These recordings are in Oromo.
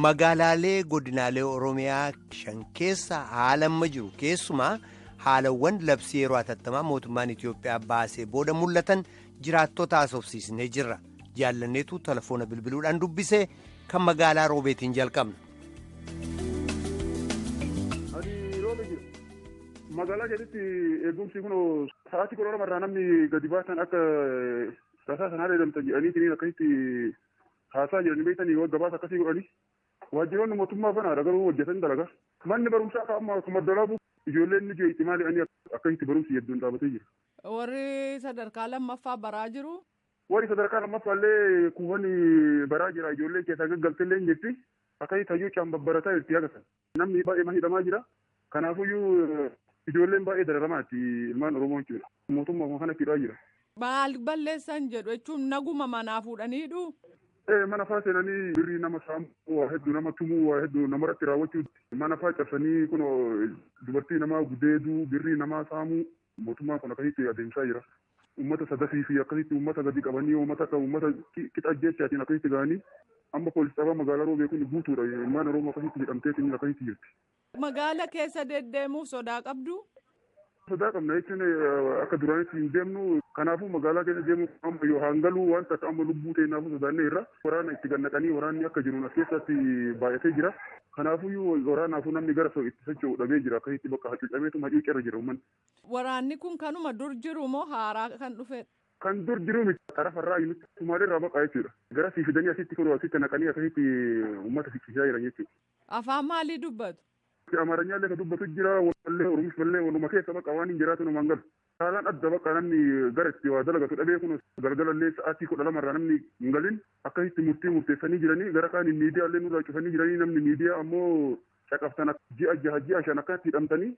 Magaalaalee godinaalee Oromiyaa shan keessa haala amma jiru keessumaa haalawwan labsii yeroo hatattamaa mootummaan Itiyoophiyaa baasee booda mul'atan jiraattota haasofsiisnee jirra. Jaallanneetu telefoona bilbiluudhaan dubbisee kan magaalaa Roobeetiin jalqabna. Magaalaa keessatti eegumsi kun sa'aatii 12 irraa namni gadi baasan akka tasaa sanaa dheedamtan jedhanii akkasitti haasaa jiranii beektanii gabaasa akkasii godhanii. Waajjiroonni mootummaa banaadha garuu hojjetan dalagaa. Manni barumsaa akka amma akkuma dalagu ijoolleen ni jeeqxi maali jedhanii akkasitti barumsi hedduun dhaabatee jira. Warri sadarkaa lammaffaa baraa jiru. Warri sadarkaa lammaffaa illee kuufan baraa jira ijoolleen keessaa gaggaltee illee hin jirti. Akkasitti hayyuuchaan babbarataa jirti agartan. Namni baay'ee hidhamaa jira. Kanaafuyyuu ijoolleen baay'ee dararamaati ilmaan Oromoo jechuudha. Mootummaa kana hidhaa jira. Maal balleessan jedhu jechuun naguma manaa fuudhaniidhu. Mana faa seenanii birrii nama saamuu waa hedduu nama tumuu waa hedduu namarratti raawwachuu mana faa cabsanii kun dubartii namaa gudeeduu birrii namaa saamuu mootummaan kun akkasitti adeemsaa jira. Uummata sadafii fi akkasitti uummata gadi qabanii uummata akka uummata qixa jechaatiin akkasitti ga'anii amma poolisii xaabaa magaalaa Roobee kun guutuudha. Ilmaan Oromoo akkasitti hidhamtee akkasitti jirti. Magaala keessa deddeemuuf sodaa qabdu. Sodaa qabna jechuun akka duraanitti hin deemnu kanaafuu magaalaa keessa deemuu amma yoo hangaluu waan takka amma lubbuu ta'e sodaannee irra waraana itti gannaqanii waraanni akka jiruun as keessatti baay'atee jira. Kanaafuyyuu waraanaafuu namni gara itti socho'u dhabee jira akkasitti bakka hacuucameetu hacuucarra jira uummanni. Waraanni kun kanuma dur jiru moo haaraa kan dhufe? Kan dur jiru miti tarafarraa nutti Sumaaleerraa baqa jechuudha. Gara sii fidanii asitti kun asitti naqanii akkasitti uummata fiqsiisaa jiran jechuudha. Afaan maalii dubbatu? Amaaranya illee kan dubbatu jira, wallee Oromiif mallee waluma keessa bakka waan hin jiraatu numaan galu. Haalaan adda bakka namni gara itti waa dalagatu dhabee kun galgalallee sa'aatii 12 irraa namni hin galin akkasitti murtii murteessanii jiranii gara kaan miidiyaa illee nurraa cufanii jiranii namni miidiyaa ammoo caqabtan ji'a 6 ji'a 5 akkasitti hidhamtanii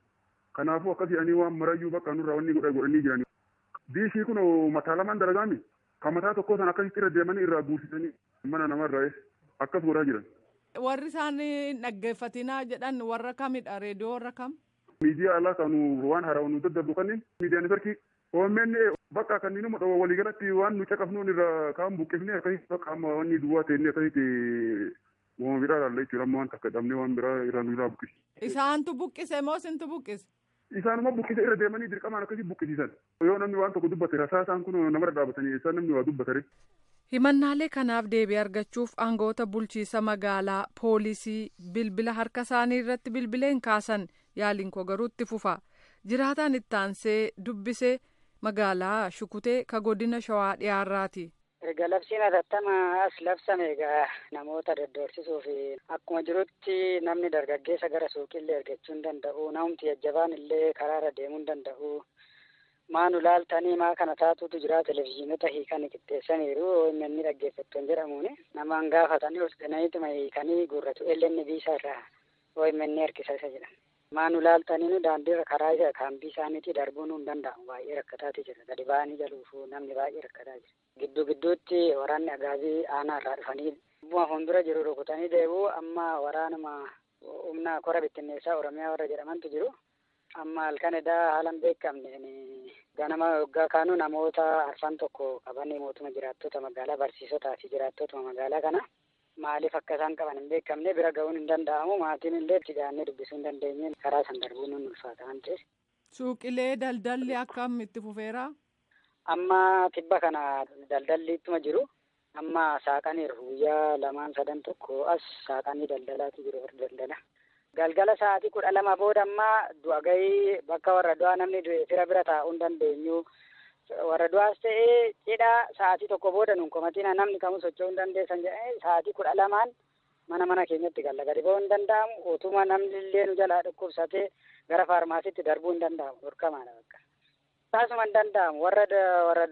kanaafuu akkas jedhanii waan marayyuu bakka nurraa wanni godhanii jiranii. Diishii kun mataa lamaan dalagaami kan mataa tokko san akkasitti irra deemanii irraa guutisanii mana namarraa akkas godhaa jiran. Warri isaan hin dhaggeeffatinaa jedhan warra kamidha? Reediyoo warra kam? Miidiyaa alaa kan waan haaraa nu daddarbu kanneen miidiyaa neetworkii OMN bakka kanneenuma dhawwa waliigalatti waan nu caqafnuun irraa kaan buqqifnee akkasitti bakka amma wanni duwwaa ta'e akkasitti waan biraa ilaalla jechuudha amma waan takka dhabnee waan biraa irraa nu irraa buqqise. Isaantu buqqise moo isintu buqqise? Isaanuma buqqise irra deemanii dirqamaan akkasii buqqisiisan. Yoo namni waan tokko dubbate rasaa isaan kun namarra dhaabatanii isaan namni waa dubbatare. Himannaalee kanaaf deebii argachuuf aangoota bulchiisa magaalaa poolisii bilbila harka isaanii irratti bilbileen kaasan yaaliin koo garuu itti fufa. Jiraataan itti aansee dubbise magaalaa Shukutee ka godina Shawaa dhiyaarraati. Erga labsiin hatattamaa as labsame egaa namoota daddoorsisuuf akkuma jirutti namni dargaggeessa gara suuqiillee ergachuu hin danda'u namumti jajjabaan illee karaarra deemuu hin danda'u. Maa nu laaltanii maa kana taatuutu jira televizyiinota hiikanii qixxeessaniiru OMN dhaggeeffattoon jedhamuuni namaan gaafatanii ol seenaniituma hiikanii guurratu LNB isaa irraa OMN harkisa isa jedhan. Maa nu laaltanii nu daandiirra karaa isa kaambii isaaniitii darbuun hin danda'amu baay'ee rakkataati jira gadi ba'anii jaluufu namni baay'ee rakkataa jira. Gidduu gidduutti waraanni agaazii aanaa irraa dhufanii bu'aa fuuldura jiru rukutanii deebi'u amma waraanuma humna kora bittinneessaa Oromiyaa warra jedhamantu jiru. Amma halkan edaa haala hin beekamne ganama yoggaa kaanu namoota arfan tokko qabanii mootuma jiraattota magaalaa barsiisotaa fi jiraattotuma magaalaa kana maaliif akka isaan qaban hin beekamne bira ga'uun hin danda'amu maatiin illee itti gaannee dubbisuu hin dandeenye karaa san darbuun nun ulfaata waan ta'eef. Suuqilee daldalli akkam itti fufeera? Amma tibba kana daldalli ittuma jiru amma saaqaniiru guyyaa 2 3 tokko as saaqanii daldalaatu jiru daldala. Galgala sa'aatii 12 booda ammaa du'a gahii bakka warra du'aa namni du'e fira bira taa'uu hin dandeenyu. Warra du'aas ta'ee cidha sa'aatii 1 booda nuun komatina namni kamuu socho'uu hin dandeessan jedhanii sa'aatii 12 mana mana keenyatti galla gadi ba'uu hin danda'amu. Utuma namni illee nu jalaa dhukkubsatee gara faarmaasiitti darbuu hin danda'amu. Dhorkamaadha bakka. Taasuma hin danda'amu. Warra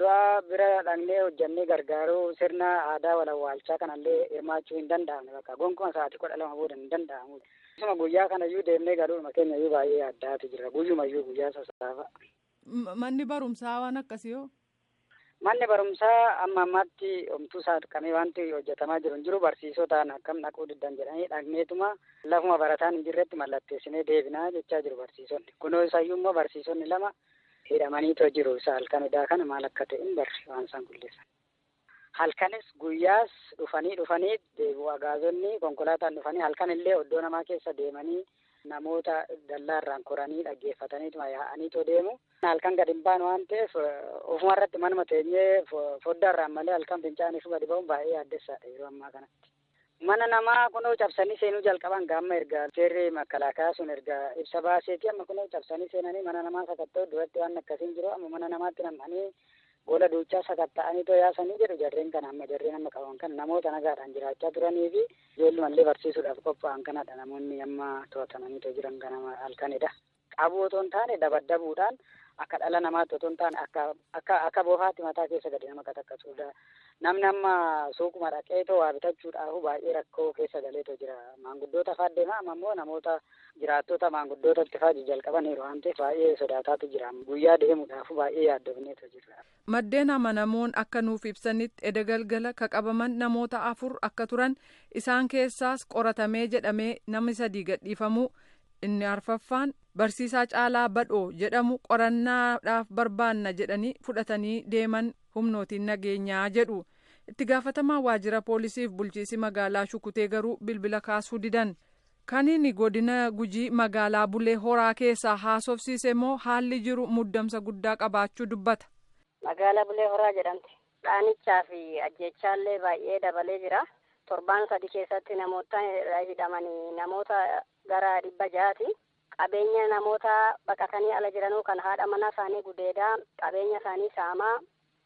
du'aa bira dhaqnee hojjannee gargaaruu sirna aadaa walawwaalchaa kanallee hirmaachuu hin danda'amne bakka gonkuma sa'aatii 12 booda hin danda'amu. Isuma guyyaa kanayyuu deemnee galuuma keenya iyyuu baay'ee addaatu jira. Guyyumayyuu guyyaa sassaaba. Manni barumsaa waan akkasii hoo? Manni barumsaa amma ammaatti homtuu saaqamee wanti hojjetamaa jiru hin jiru. Barsiisotaan akkam dhaquu diddan jedhanii dhaqneetuma lafuma barataan hin jirretti mallatteessinee deebinaa jechaa jiru barsiisonni. Kunoo isayyuu immoo barsiisonni 2 hidhamaniitoo jiru. Isa halkan edaa kana maal akka ta'e hin barre waan isaan qulleessan. Halkanis guyyaas dhufanii dhufanii deebi'u. Agaazonni konkolaataan dhufanii halkan illee oddoo namaa keessa deemanii namoota dallaarraan koranii dhaggeeffataniituma yaa'aniitoo deemu. Halkan gadi hin baanu waan ta'eef ofuma irratti manuma teenyee foddaarraan malee halkan fincaaniif gadi ba'uun baay'ee yaaddessaadha yeroo ammaa kanatti. Mana namaa kunoo cabsanii seenuu jalqaban gaamma erga seerri makalaakaa sun erga ibsa baaseeti amma kunoo cabsanii seenanii mana namaa sakatta'u duratti waan akkasiin jiru amma mana namaatti nam'anii gola duuchaa sakatta'anii too yaasanii jedhu jarreen kana amma jarreen amma qaban kan namoota nagaadhaan jiraachaa turanii fi ijoollumallee barsiisuudhaaf qophaa'an kanadha namoonni amma to'atamanii too jiran kana halkanidha. Qabuu otoo hin taane dabaddabuudhaan akka dhala namaatti otoo hin taane akka bofaatti mataa keessa gadi nama qataqqasuudha. Namni amma suuquma dhaqeetoo waa bitachuudhaaf baay'ee rakkoo keessa galeetoo jira. Maanguddoota fa'aa deema amma immoo namoota jiraattota maanguddootatti fa'aa jalqabaniiru waan ta'eef baay'ee sodaataatu jira. Guyyaa deemuudhaaf baay'ee yaaddofneetoo jira. Maddeen amanamoon akka nuuf ibsanitti edda galgala ka qabaman namoota 4 akka turan isaan keessaas qoratamee jedhamee namni 3 gadhiifamuu inni arfaffaan barsiisaa Caalaa Badhoo jedhamu qorannaadhaaf barbaanna jedhanii fudhatanii deeman humnootiin nageenyaa jedhu. Itti gaafatamaa waajjira poolisiif bulchiisi magaalaa Shukutee garuu bilbila kaasuu didan. Kan inni godina Gujii magaalaa Bulee Horaa keessaa haasofsiise immoo haalli jiru muddamsa guddaa qabaachuu dubbata. Magaalaa Bulee Horaa jedhamti. Dhaanichaa fi ajjechaallee baay'ee dabalee jira. Torbaan 3 keessatti namoota hidhamanii namoota gara 600ti. Qabeenya namoota baqatanii ala jiranuu kan haadha manaa isaanii gudeedaa, qabeenya isaanii saamaa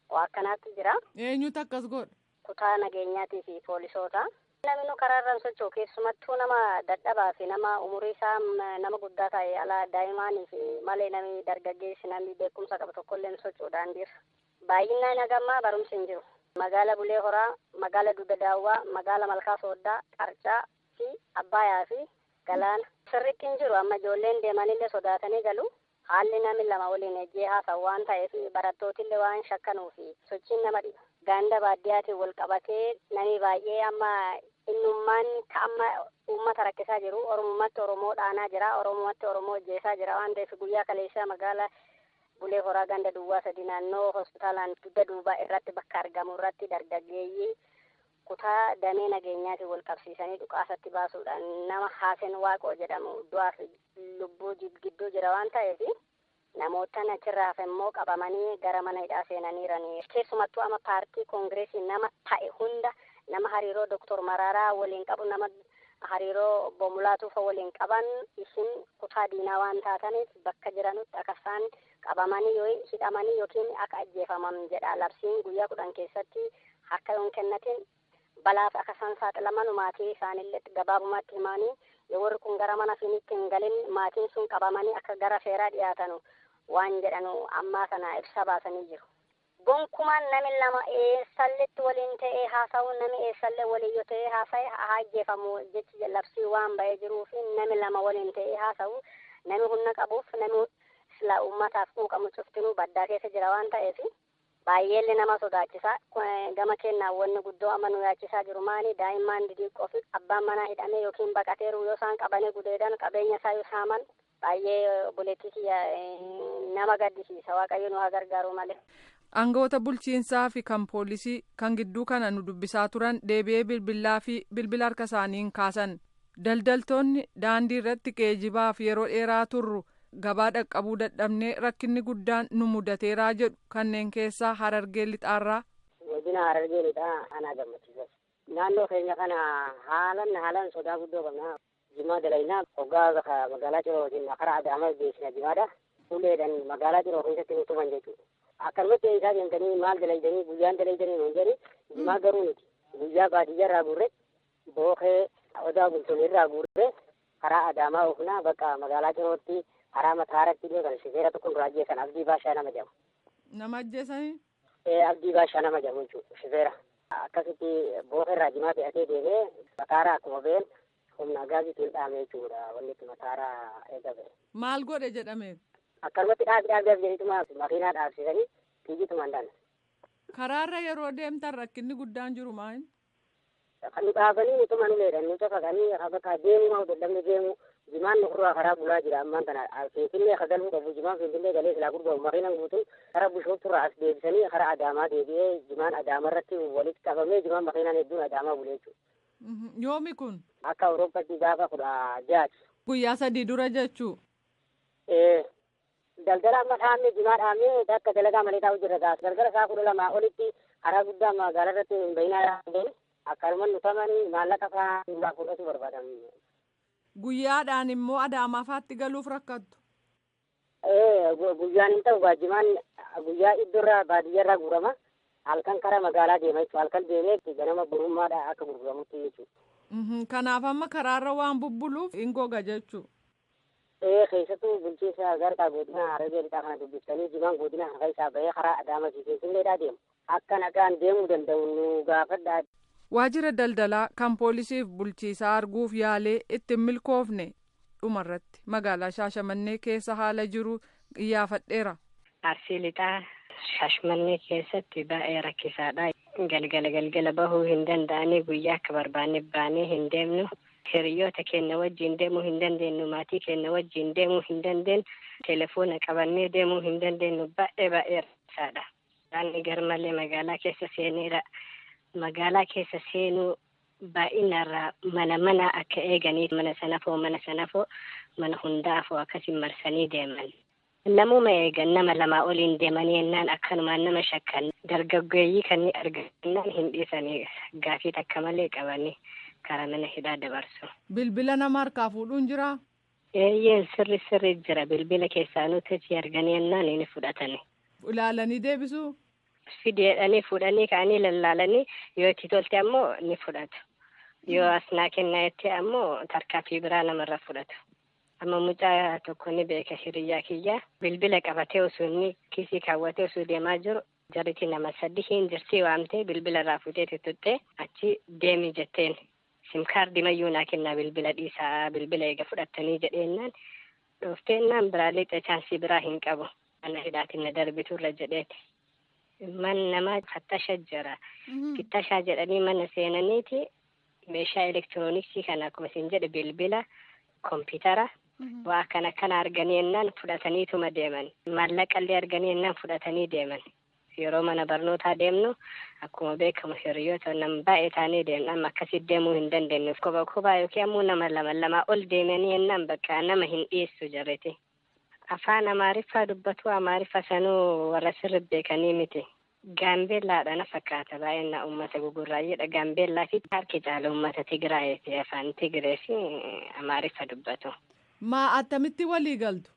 waa akkanaatti jira. Eenyutu akkas godha? Kutaa nageenyaatii fi poolisoota. Namni karaa irraan socho'u keessumattuu nama dadhabaa fi nama umurii isaa nama guddaa ta'e ala daa'imaanii fi malee namni dargaggeessi namni beekumsa qabu tokkollee hin socho'u daandiirra. Baay'inaan hagammaa barumsi hin jiru. Magaala Bulee Horaa, magaala Dugda Daawwaa, magaala Malkaa Sooddaa, Qarcaa fi Abbayaa fi Galaana. Sirriitti hin jiru amma ijoolleen deemanillee sodaatanii galu. Haalli namni lama waliin ejjee haasa'u waan ta'eef barattootillee waan shakkanuu fi sochiin nama dhiba. Ganda baadiyyaatiin wal qabatee namni baay'ee amma innummaan ka amma uummata rakkisaa jiru. Oromummaatti Oromoo dhaanaa jira. Oromummaatti Oromoo ajjeesaa jira waan ta'eef guyyaa kaleessaa magaala Bulee Horaa ganda duwwaa 3 naannoo hospitaalaan dugda duubaa irratti bakka argamu irratti dargaggeeyyii kutaa damee nageenyaatiin wal qabsiisanii dhukaasatti baasuudhaan nama Haaseen Waaqoo jedhamu du'aa fi lubbuu gidduu jira waan ta'eef namoota achirraa hafe immoo qabamanii gara mana hidhaa seenaniirani. Keessumattuu amma paartii koongireesii nama ta'e hunda nama hariiroo Doktor Maraaraa waliin qabu nama hariiroo obbo Mulaatuufa waliin qaban isin kutaa diinaa waan taataniif bakka jiranutti akka isaan qabamanii yoo hidhamanii yookiin akka ajjeefaman jedha labsiin guyyaa 10 keessatti harka yoo hin kennatin balaaf akka isaan saaxilaman maatii isaanillee gabaabumatti himanii yoo warri kun gara mana finiitti hin galin maatiin sun qabamanii akka gara seeraa dhiyaatanu waan jedhanu ammaa kana ibsa baasanii jiru. Gonkumaan namni lama eessalletti waliin ta'ee haasa'u namni eessallee waliin yoo ta'ee haasa'e haa ajjeefamu jechi labsii waan ba'ee jiruu fi namni lama waliin ta'ee haasa'u namni humna qabuuf namni silaa uummataaf quuqamu cuftinuu baddaa keessa jira waan ta'eef baay'eellee nama sodaachisa. Gama kennaa wanni guddoo amma nu yaachisaa jiru maali daa'imman didiqqoo fi abbaan manaa hidhamee yookiin baqateeru yoo isaan qabanii gudeedan qabeenya isaa yoo saaman baay'ee obboleettii kiyya nama gaddisiisa. Waaqayyo nu haa gargaaru malee. Aangawoota bulchiinsaa fi kan poolisii kan gidduu kana nu dubbisaa turan deebi'ee bilbilaa fi bilbila harka isaaniin kaasan. Daldaltoonni daandii irratti geejibaaf yeroo dheeraa turru gabaa dhaqqabuu dadhabnee rakkinni guddaan nu mudateeraa jedhu kanneen keessaa Harargee Lixaarraa. Godina Harargee Lixaa anaa gammachiisa. Naannoo keenya kana haalan sodaa guddoo qabna. Jimaa dalaynaa hoggaa magaalaa Ciroo wajjin karaa Adaamaa geessina jimaadha. Uleedhaan magaalaa Ciroo keessatti nu tuman jechuudha. Akkanumatti isaa deemtanii maal dalaydanii guyyaan dalaydanii nuun jedhi jimaa garuu nuti guyyaa baadiyyaarraa guurre bookee odaa bultoonni guurre karaa Adaamaa oofnaa bakka magaalaa Cirootti karaa mataaratti illee kan shifeera tokko nurraa ajjeesan Abdii Baashaa nama jedhamu. Nama ajjeesanii? Abdii Baashaa nama jedhamu jechuudha shifeera. Akkasitti bookeerraa jimaa fe'atee deemee mataaraa akkuma ba'een humna gaaziitiin dhaame jechuudha wanni itti mataaraa eegame. Maal godhe jedhame? Akkanumatti dhaabi dhaabi dhaabi jedhituma makiinaa dhaabsisanii fiigitumaan dhaan. Karaarra yeroo deemtan rakkinni guddaan jiru maal? Kan nu dhaabanii nutuma nu leedhan nu cafaqanii bakka deemu maa dadhabne deemu Jimaan nurraa karaa bulaa jira ammaan tana. Finfinnee akka galuu qabu jimaan Finfinnee galee silaa gurguramu makiinaan guutuun karaa Bishoofturraa as deebisanii karaa Adaamaa deebi'ee jimaan Adaamaa irratti walitti qabamee jimaan makiinaan hedduun Adaamaa bulee jechuudha. Yoomi kun? Akka Awurooppatti gaafa 16ti. Guyyaa 3 dura jechuu? Daldala amma dhaabnee jimaa dhaabnee akka dalagaa malee taa'u jirra gaas. Galgala sa'a 12 olitti karaa guddaa magaalaa irratti hin bahinaa akkanuma nutamanii maallaqa fa'aa nurraa fudhatu barbaadan. Guyyaadhaan immoo Adaamaa fa'aatti galuuf rakkattu. Guyyaan hin ta'u jimaan guyyaa iddoorraa baadiyyaarraa guurama. Halkan karaa magaalaa deema jechuudha. Halkan deemee ganama borummaadha akka gurguramutti jechuudha. Kanaaf amma karaarra waan bubbuluuf hin goga jechuudha. Keessattuu bulchiinsa gargaa godina Harargee lixaa kana dubbiftanii jimaan godina kana keessaa bahee karaa Adaamaa fi Finfinneedhaa deema. Akka nagaan deemuu danda'u nu gaafadhaa. Waajjira daldalaa kan poolisiif bulchiisaa arguuf yaalee itti milkoofne dhumarratti magaalaa Shaashamannee keessa haala jiru iyyaafadheera. Arsii lixaa Shaashamannee keessatti baay'ee rakkisaadha. Galgala galgala bahuu hin danda'anii guyyaa akka barbaanne baanee hin deemnu. Hiriyoota keenya wajjin deemuu hin dandeenyu, maatii keenya wajjin deemuu hin dandeenyu, telefoona qabannee deemuu hin dandeenyu baay'ee baay'ee rakkisaadha. Daandii garmalee magaalaa keessa seeneera. Magaalaa keessa seenuu baay'inarraa mana mana akka eeganii mana sanafoo mana sanafoo mana hundaafoo akkasiin marsanii deeman. Namuma eegan nama lamaa oliin deemanii yennaan akkanumaan nama shakkan dargaggeeyyii kan argannaan hin dhiisanii gaafii takka malee qabanii karaa mana hidhaa dabarsu. Bilbila nama harkaa fuudhuun jiraa? Eeyyeen sirri sirri jira bilbila keessaanuu tachii arganii yennaan ni fudhatani. Ilaalanii deebisuu? Fideedhanii fuudhanii ka'anii lallaalanii yoo itti tolte ammoo ni fudhatu. Yoo as naa kennaa jettee ammoo tarkaanfii biraa namarra fudhatu. Amma mucaa tokko ni beeka hiriyyaa kiyyaa bilbila qabatee osoo inni kiisii kaawwatee osoo deemaa jiru jarriti nama 3 hin jirti waamtee bilbila irraa fuutee tuttuttee achi deemi jetteen. Simkaardii mayyuu naa kennaa bilbila dhiisaa bilbila eega fudhattanii jedheennaan dhoofteenaan biraa lixa chaansii biraa hin qabu. Ana hidhaatiin na darbiturra jedheeti. Man namaa fattasha jira. Fittashaa jedhanii mana seenaniiti meeshaa elektirooniksii kana akkuma isin jedhe bilbila, kompiitara waa akkana akkana arganii jennaan fudhataniituma deeman. Maallaqallee arganii jennaan fudhatanii deeman. Yeroo mana barnootaa deemnu akkuma beekamu hiriyoota nama baay'ee taanee deemna. Amma akkasitti deemuu hin dandeenyu. Kophaa kophaa yookiin ammoo nama lama lamaa ol deemanii jennaan bakka nama hin dhiyeessu jarreti. Afaan Amaariffaa dubbatu Amaariffa sanuu warra sirri beekanii miti. Gaambeellaadha na fakkaata baay'inaa uummata gugurraayyeedha. Gaambeellaa fi harki caala uummata Tigraayee fi afaan Tigree fi Amaariffa dubbatu. Maa attamitti walii galtu?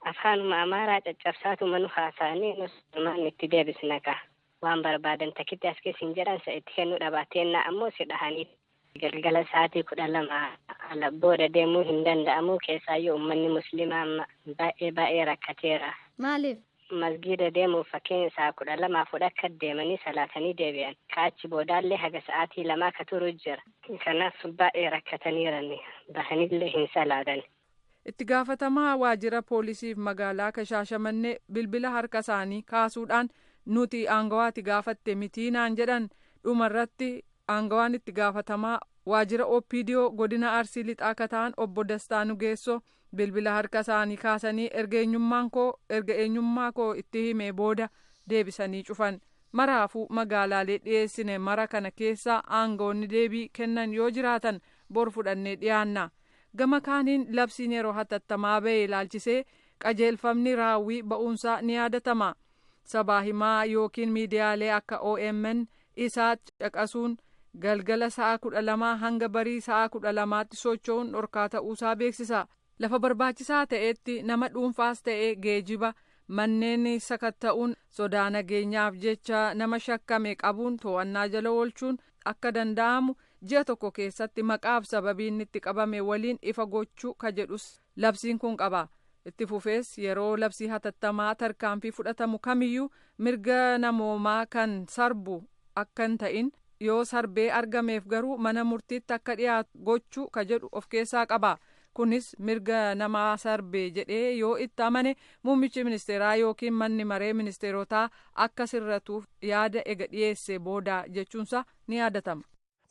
Afaanuma Amaaraa caccabsaatuma nu haasa'anii nusumaan itti deebisna ka. Waan barbaadan takkitti as keessa hin jedhan isa itti kennuu dhabaatteennaa ammoo si dhahanii. Galgala sa'aatii 12 ala booda deemuu hin danda'amu keessaayyuu uummanni musliimaa amma baay'ee baay'ee rakkateera. Maaliif? Masgiida deemuuf fakkeenya sa'a 12 fuudha akka deemanii salaatanii deebi'an. Kaachi boodaallee haga sa'aatii 2 ka turu jira. Kanaaf baay'ee rakkataniirani bahanillee hin salaadan. Itti gaafatamaa waajjira poolisiif magaalaa Shaashamannee bilbila harka isaanii kaasuudhaan nuti aangawaatti gaafatte mitii naan jedhan dhumarratti aangawaan itti gaafatamaa waajjira OPDO godina Arsii lixaa akka ta'an obbo Dastaa Nugeessoo bilbila harka isaanii kaasanii erga eenyummaa koo itti himee booda deebisanii cufan. Maraafuu magaalaalee dhiyeessine mara kana keessaa aangawoonni deebii kennan yoo jiraatan bor fudhannee dhiyaanna. Gama kaaniin labsiin yeroo hatattamaa ba'e ilaalchisee qajeelfamni raawwii ba'uunsaa ni yaadatama. Sabaa himaa yookiin miidiyaalee akka OMN isaa caqasuun galgala sa'a 12 hanga barii sa'a 12tti socho'uun dhorkaa ta'uusaa beeksisa. Lafa barbaachisaa ta'etti nama dhuunfaas ta'e geejiba manneen sakatta'uun sodaa nageenyaaf jecha nama shakkame qabuun to'annaa jala oolchuun akka danda'amu ji'a tokko keessatti maqaaf sababiin itti qabame waliin ifa gochuu ka jedhus labsiin kun qaba. Itti fufees yeroo labsii hatattamaa tarkaanfii fudhatamu kamiyyuu mirga namoomaa kan sarbu akka hin ta'in yoo sarbee argameef garuu mana murtiitti akka dhiyaatu gochuu ka jedhu of keessaa qaba. Kunis mirga namaa sarbee jedhee yoo itti amane muummichi ministeeraa yookiin manni maree ministeerotaa akka sirratuuf yaada ega dhiyeesse booda jechuunsa ni yaadatama.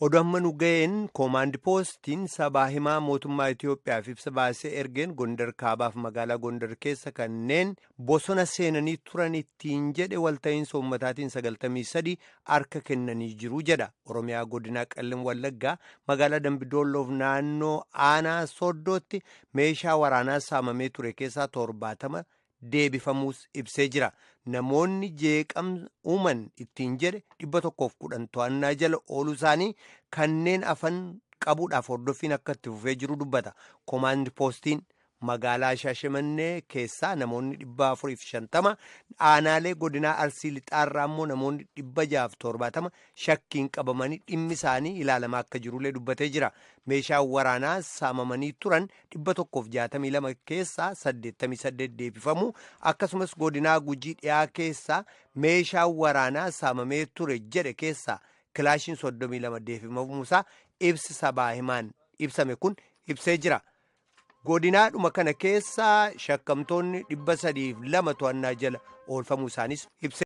Oduu amma nu ga'een, koomaand poostiin sabaa himaa mootummaa Itoophiyaaf ibsa baasee ergeen, Gondar kaabaaf magaalaa Gondar keessa kanneen bosona seenanii turan ittiin jedhe walta'iinsa uummataatiin 93 harka kennanii jiru jedha. Oromiyaa godinaa Qellem Wallaggaa magaalaa Dambidoolloof naannoo aanaa Sooddootti meeshaa waraanaa saamamee ture keessaa 70 deebifamuus ibsee jira. Namoonni jeeqama uuman ittiin jedhe 110 to'annaa jala ooluu isaanii, kanneen afan qabuudhaaf hordoffiin akka itti fufee jiru dubbata. Koomaand poostiin magaalaa Shaashimannee keessaa namoonni 450, aanaalee godinaa Arsii Lixaarraa immoo namoonni 670 shakkiin qabamanii dhimmi isaanii ilaalamaa akka jirullee dubbatee jira. Meeshaan waraanaa saamamanii turan 162 keessaa 88 deebifamu, akkasumas godinaa Gujii dhiyaa keessaa meeshaan waraanaa saamamee ture jedhe keessaa kilaashiin 32 deebifamuusaa ibsi sabaa himaan ibsame kun ibsee jira. Godinaadhuma kana keessaa shakkamtoonni 302 to'annaa jala oolfamuu isaanis ibsee.